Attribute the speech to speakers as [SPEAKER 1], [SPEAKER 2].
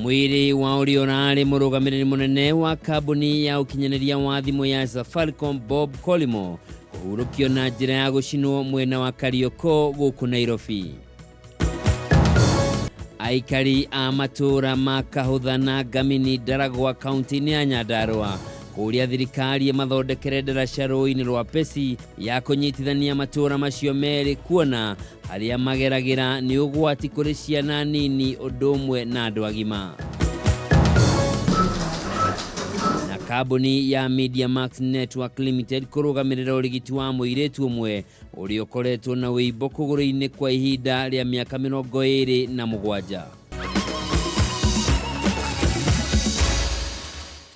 [SPEAKER 1] Mwĩrĩ wa ũrĩa ũrarĩ mũrũgamĩrĩri mũnene wa kambuni ya ũkinyanĩria wa thimũ ya Safaricom Bob Collymore kũhurũkio na njĩra ya gũcinwo mwena wa Kariokor gũkũ Nairobi. Aikari a matũũra ma Kahũtha na Ngamini Ndaragwa kaunti-inĩ ya Nyandarũa kũũria thirikari ĩmathondekere ndaraca rũũĩ-inĩ rwa Pesi ya kũnyitithania matũũra macio merĩ kuona harĩa mageragĩra nĩ ũgwati kũrĩ ciana nini ũndũ ũmwe na andũ agima. Na kambuni ya Media Max Network Limited kũrũgamĩrĩra ũrigiti wa mũirĩtu ũmwe ũrĩa ũkoretwo na wĩimbo kũgũrũ-inĩ kwa ihinda rĩa mĩaka 27.